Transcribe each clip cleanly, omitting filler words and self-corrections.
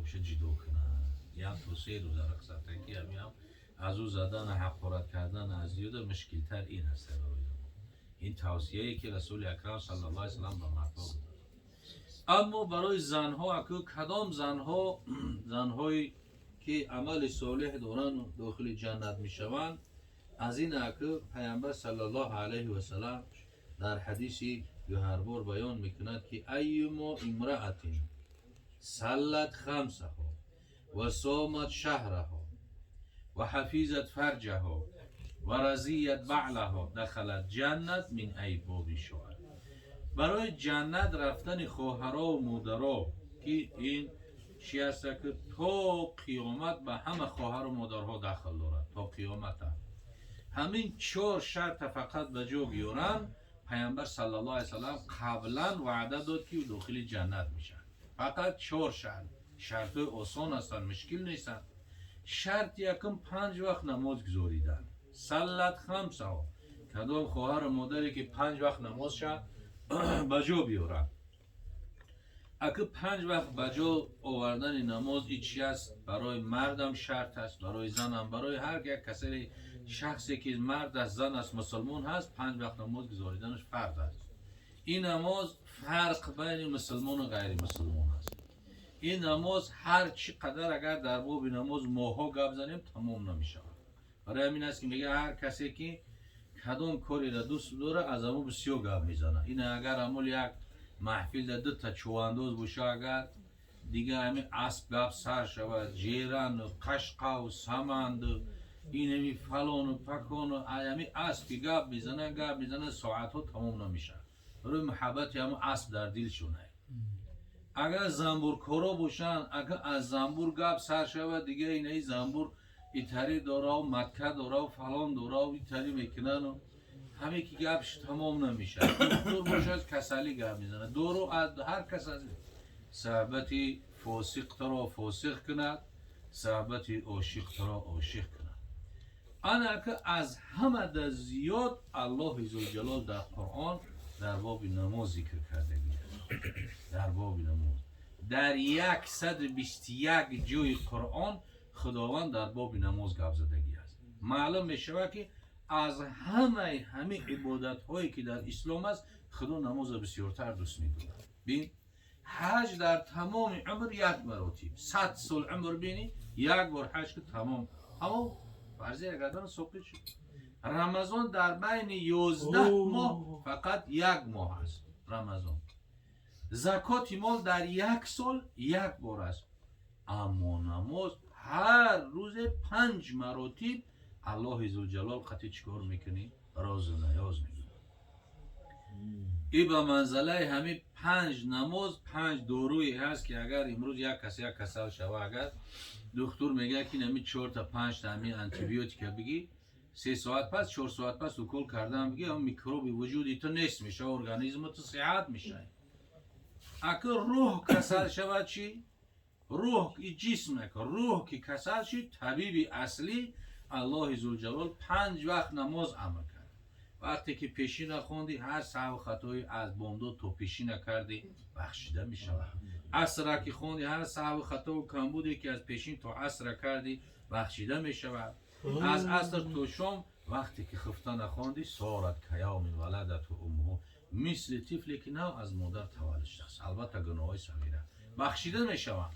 Микробша ҷудо кунад. Як то 3 рӯза рухсата, ки ҳамин аз ӯ задан, ҳақорат кардан аз зиёда мушкилтар ин аст барои занон. Ин тавсияе, ки Расули Акрам саллаллоҳу алайҳи васаллам ба мардҳо буд. Аммо барои занҳо аку, кадом занҳо, занҳое ки амали солеҳ доранд, дохили ҷаннат мешаванд? Аз ин аку Паямбар саллаллоҳу алайҳи васаллам дар ҳадиси гӯҳарбор баён мекунад, ки أيما امرأة صلت خمسها وصامت شهرها وحفظت فرجها ورضيت بعلها دخلت الجنة من أي باب شاءت. Барои ҷаннат рафтани хоҳаро ва модаро, ки ин чи аст, ки то қиёмат ба ҳама хоҳару модарҳо дахл дорад, то қиёмата ҳамин чор шарта фақат ба ҷо биёранд, Паямбар саллаллоҳу алайҳи васаллам қаблан ваъда дод, ки дохили ҷаннат мешаванд. Фақат чор шарт. Шартҳои осон ҳастанд, мушкил нестанд. Шарти якум: панҷ вақт намоз гузоридан. صلت خمسها. Кадом хоҳару модаре ки панҷ вақт намозша ба ҷо биёрад. Аки панҷ вақт ба ҷо овардани намоз и чи аст? Барои мардам шарт аст, барои занам, барои ҳар як касари шахсе ки мард аст, зан аст, мусулмон ҳаст, панҷ вақт намоз гузориданаш фарз аст. Ин намоз фарқ байни мусулмону ғайримусулмон аст. Ин намоз ҳар чӣ қадар агар дар боби намоз моҳҳо гап занем, тамом намешавад. Барои ҳамин аст, ки мега, ҳар касе ки кадом кореро дӯст дора, аз ҳамо бисёр гап мезанад. Ин агар ҳамол як маҳфилда дута чувандоз боша, агар дига ҳамин асп гап сар шавад, ҷерану қашқаву саманду инами фалону пакону, ҳамин аспи гап мезана, гап мезана, соатҳо тамом намешавад. Барои муҳаббати ҳамон асп дар дилшонай. Агар занбуркоро бошанд, агар аз занбур гап сар шавад, дига инаи занбур итари дораву матка дораву фалон дораву итари мекунану ҳаме ки гапш тамом намешавад. Доктор бошад, касалӣ гап мезанад, дору ҳар кас аз суҳбати фосиқ туро фосиқ кунад, суҳбати ошиқ туро ошиқ кунад. Ана ки аз ҳамада зиёд Аллоҳи зулҷалол дар Қуръон дар боби намоз зикр кардагӣ аст. Дар боби намоз дар 121 ҷои Қуръон Худованд дар боби намоз гап задагӣ аст. Маълум мешавад, ки аз ҳамаи ҳамин ибодатҳое ки дар ислом аст, Худо намозро бисёртар дӯст медорад. Бин, ҳаҷ дар тамоми умр як маротиб, 100 сол умр бинӣ, як бор ҳаҷ ки тамом, тамом фарзи гардан соқит шуд. Рамазон дар байни 11 моҳ фақат як моҳ аст Рамазон. Закоти мол дар як сол як бор аст. Аммо намоз ҳар рӯзе панҷ маротиб Аллоҳи зулҷалол қати чӣ кор мекунӣ? Розу наёз мекунӣ. И ба манзалаи ҳамин панҷ намоз панҷ доруе ҳаст, ки агар имрӯз як кас як касал шава, агар духтур мегӯяд, ки ҳамин чорта панҷта ҳамин антибиотика бигӣ, 3 соат пас, 4 соат пас укол кардан бигӣ, ҳам микроби вуҷуди ту нест мешава, организми ту сиҳат мешавад. Агар рӯҳ касал шавад чӣ? Рӯҳ и ҷисм нака, рӯҳ ки касал шид, табиби аслӣ Аллоҳи зулҷалол панҷ вақт намоз амр кард. Вақте ки пешина хондӣ, ҳар саҳву хатои аз бомдод то пешина кардӣ, бахшида мешавад. Асра ки хондӣ, ҳар саҳву хатову камбуде ки аз пешин то асра кардӣ, бахшида мешавад. Аз аср то шом, вақте ки хуфта нахондӣ, صارت كيوم ولدته أمه, мисли тифле ки нав аз модар таваллуд шудааст, албатта гуноҳҳои сағира бахшида мешаванд.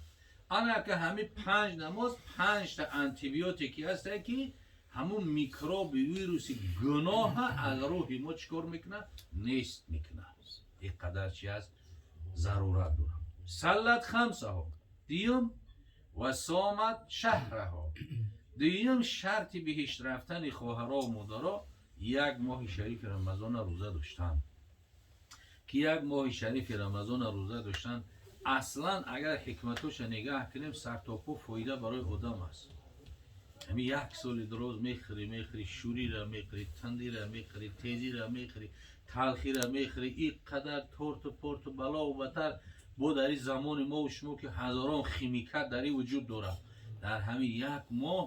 Ана ки ҳамин панҷ намоз панҷта антибиотики ҳастае, ки ҳамун микроби вируси гуноҳа аз рӯҳи мо чӣ кор мекунад? Нест мекунад. Ин қадар чи аст, зарурат дорад. صلت خمسها. دیум: وصامت شهرها. дуюм шарти биҳишт рафтани хоҳаро модаро як моҳи шарифи Рамазона рӯза доштан. Ки як моҳи шарифи Рамазона рӯза доштан, аслан агар ҳикматоша нигаҳ кунем, сартопо фоида барои одам аст. Ҳамин як соли дароз мехӯрӣ, мехӯрӣ, шӯрира мехӯрӣ, тандира мехӯрӣ, тезира мехӯрӣ, талхира мехӯрӣ, ин қадар торту порту балову батар бо дар ин замони мову шумо, ки ҳазорон химикат дар ин вуҷуд дорад, дар ҳамин як моҳ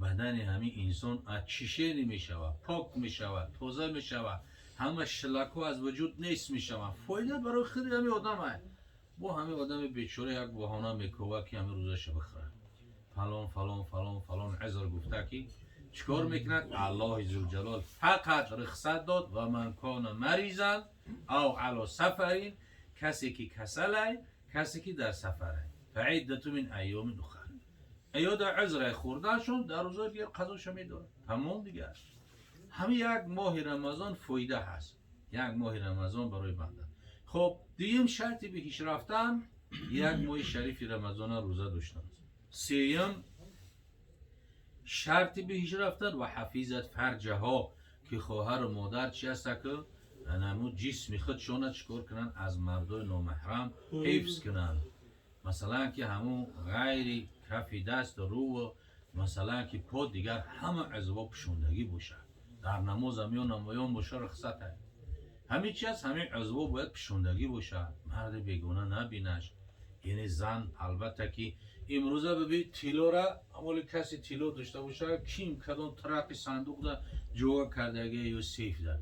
бадани ҳамин инсон очищение мешавад, пок мешавад, тоза мешавад, ҳама шлакҳо аз вуҷуд нест мешаванд. Фоида барои худи ҳамин одам аст. Бо ҳамин одами бечора як баҳона мекова, ки ҳамин рӯзаша бихӯрад. Фалон, фалон, фалон, фалон узр гуфта, ки чикор мекунад? Аллоҳи зулҷалол фақат рухсат дод: ва ман кона маризан ав ало сафарин, касе ки касалай, касе ки дар сафарай, фаиддату мин айёмин ухар. Ё дар узрай хӯрданшон, дар рӯзои дигар қазоша медорад. Тамом дигар. Ҳамин як моҳи Рамазон фоида ҳаст, як моҳи Рамазон барои банда. Хоб, дуюм шарти биҳишт рафтан як моҳи шарифи Рамазона рӯза доштан аст. Сеюм шарти биҳишт рафтан: ва ҳафизат фарҷаҳо, ки хоҳару модар чи ҳаста, ки наму ҷисми худшона чикор кунанд? Аз мардои номаҳрам ҳифз кунанд. Масалан, ки ҳамун ғайри кафи даст, рӯву, масалан, ки по, дигар ҳама узвҳо пӯшондагӣ бошад. Дар намозам ё намоён боша, рухсат аст. Ҳамин чи аст? Ҳамин узвҳо бояд пӯшондагӣ бошад, марди бегона набинаш. Яъне зан, албатта, ки имрӯза биби, тиллора амоли касе тилло дошта бошад, ким кадом трақи сандуқда ҷоға кардагия ё сейфда,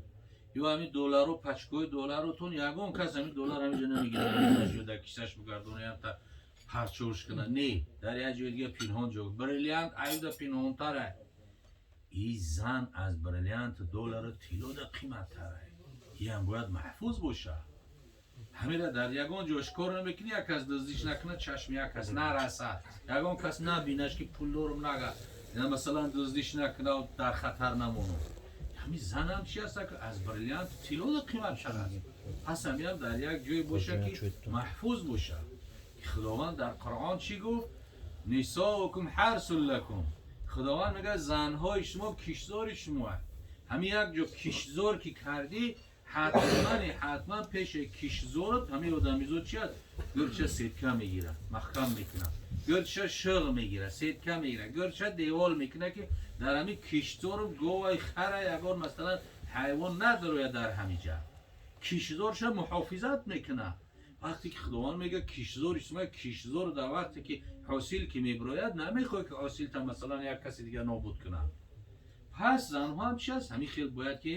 ё ҳамин доллару, пачкои долларутон, ягон кас ҳамин доллар ҳаминҷо намегирад ё дар кисаш бигардона, ямта парчош кунад. Не, дар як ҷои дига пинҳон ҷо. Бриллиант аюда пинҳонтара. И зан аз бриллианту доллару тиллода қиматтара, иам бояд маҳфуз бошад. Ҳамира дар ягон ҷош кор намекунӣ, як кас дуздиш накунад, чашми як кас нарасад, ягон кас набинаш, ки пул дорум нага, масалан, дуздиш накунад, дар хатар намонад. Ҳамин занам чи аст, аз бриллиант, тиллода қиматтар аст. Пас ҳамиам дар як ҷое бошад, ки маҳфуз бошад. Худованд дар Қуръон чӣ гуфт? Нисоукум ҳарсун лакум. Худованд мегӯяд, занҳои шумо киштзори шумо. Ҳамин як ҷо киштзор ки кардӣ, ҳатман, ҳатман пеши киштзорат ҳамин одамизод чи аст? Гирча сетка мегирад, маҳкам мекунад, гирча шиғ мегирад, сетка мегирад, гирча девол мекунад, ки дар ҳамин киштзору говай, хара, ягон, масалан, ҳайвон надарояд. Дар ҳамин ҷа киштзорша муҳофизат мекунад. Вақте ки Худованд мегӯяд киштзори шумо, киштзор дар вақте ки ҳосил ки мебирояд, намехоҳад, ки ҳосилта, масалан, як каси дигар нобуд кунад. Пас занҳо ҳам чи аст? Ҳамин хел бояд ки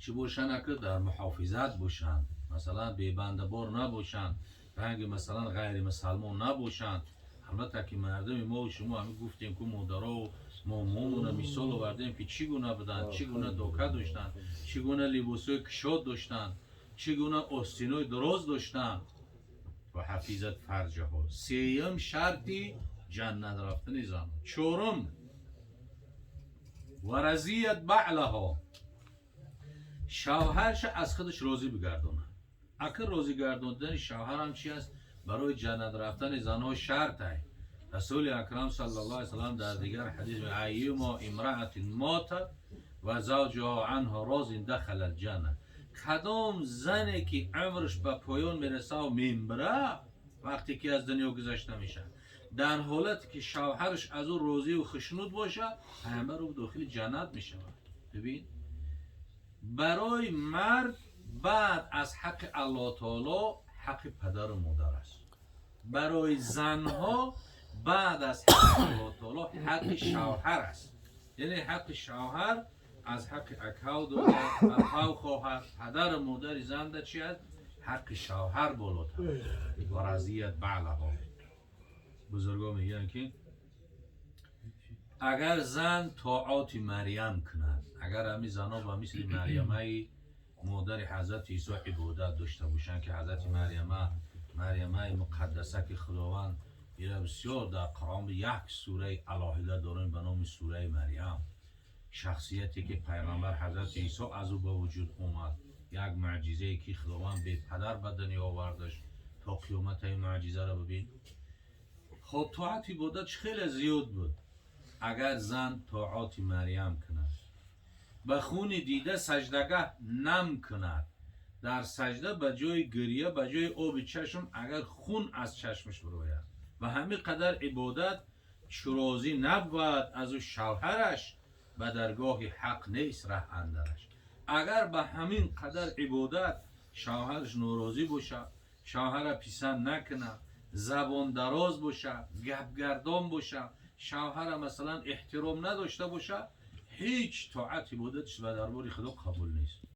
чӣ бошанд, ака, дар муҳофизат бошанд, масалан, бебандабор набошанд, ранги, масалан, ғайримусалмон набошанд. Албатта, ки мардуми мо шумо ҳамин гуфтем, ку модарову момомона мисол овардем, ки чӣ гуна буданд, чӣ гуна дока доштанд, чӣ гуна либосҳои кушод доштанд, чӣ гуна остинои дароз доштанд. Ва ҳафизат фарҷаҳо, сеюм шарти ҷаннат рафтани зан. Чорум: ва разият баълаҳо, шавҳарша аз худаш розӣ бигардонад. Ака, розӣ гардондани шавҳарам чи аст? Барои ҷаннат рафтани занҳо шартай. Расули акрам саллаллоҳу алайҳи васаллам дар дигар ҳадис: айюмо имраатин мотат ва завҷуҳо анҳу розин дахала алҷанна. Кадом зане ки умрш ба поён мерасаву мембира, вақте ки аз дунё гузашта мешавад, дар ҳолате ки шавҳараш аз ӯ розию хушнуд бошад, пайғамбар, ӯ дохили ҷаннат мешавад. Бибин, барои мард баъд аз ҳаққи Аллоҳ таоло ҳаққи падару модар аст. Барои занҳо баъд аз ҳаққи Аллоҳ таоло ҳаққи шавҳар аст. Яъне ҳаққи шавҳар аз ҳаққи акав, апав, хоҳар, падару модари занда чи аст? Ҳаққи шавҳар болотар. Ва разият баълаҳо. Бузургон мегӯянд, ки агар зан тоати Марьям кунад, агар ҳамин занҳо ба мисли Марьямаи модари ҳазрати Исо ибодат дошта бошанд, ки ҳазрати Марьяма, Марьямаи муқаддаса, ки Худованд ира бисёр дар Қуръон як сураи алоҳида дорем ба номи сураи Марьям, шахсияте ки пайғамбар ҳазрати Исо аз ӯ ба вуҷуд омад, як муъҷизае, ки Худованд бепадар ба дунё овардаш, то қиёмата ин муъҷизаро бибин. Хоб, тоат, ибодат хеле зиёд буд. Агар зан тоати Марьям кунад, ба хуни дида саҷдагаҳ нам кунад, дар саҷда ба ҷои гирья, ба ҷои оби чашм агар хун аз чашмаш бирояд, ва ҳамин қадар ибодат чу розӣ набувад аз ӯ шавҳараш, ба даргоҳи ҳақ нест раҳ андараш. Агар ба ҳамин қадар ибодат шавҳараш норозӣ бошад, шавҳара писанд накунад, забондароз бошад, гапгардон бошад, шавҳара, масалан, эҳтиром надошта бошад, ҳеҷ тоат, ибодатш ба дарбори Худо қабул нест.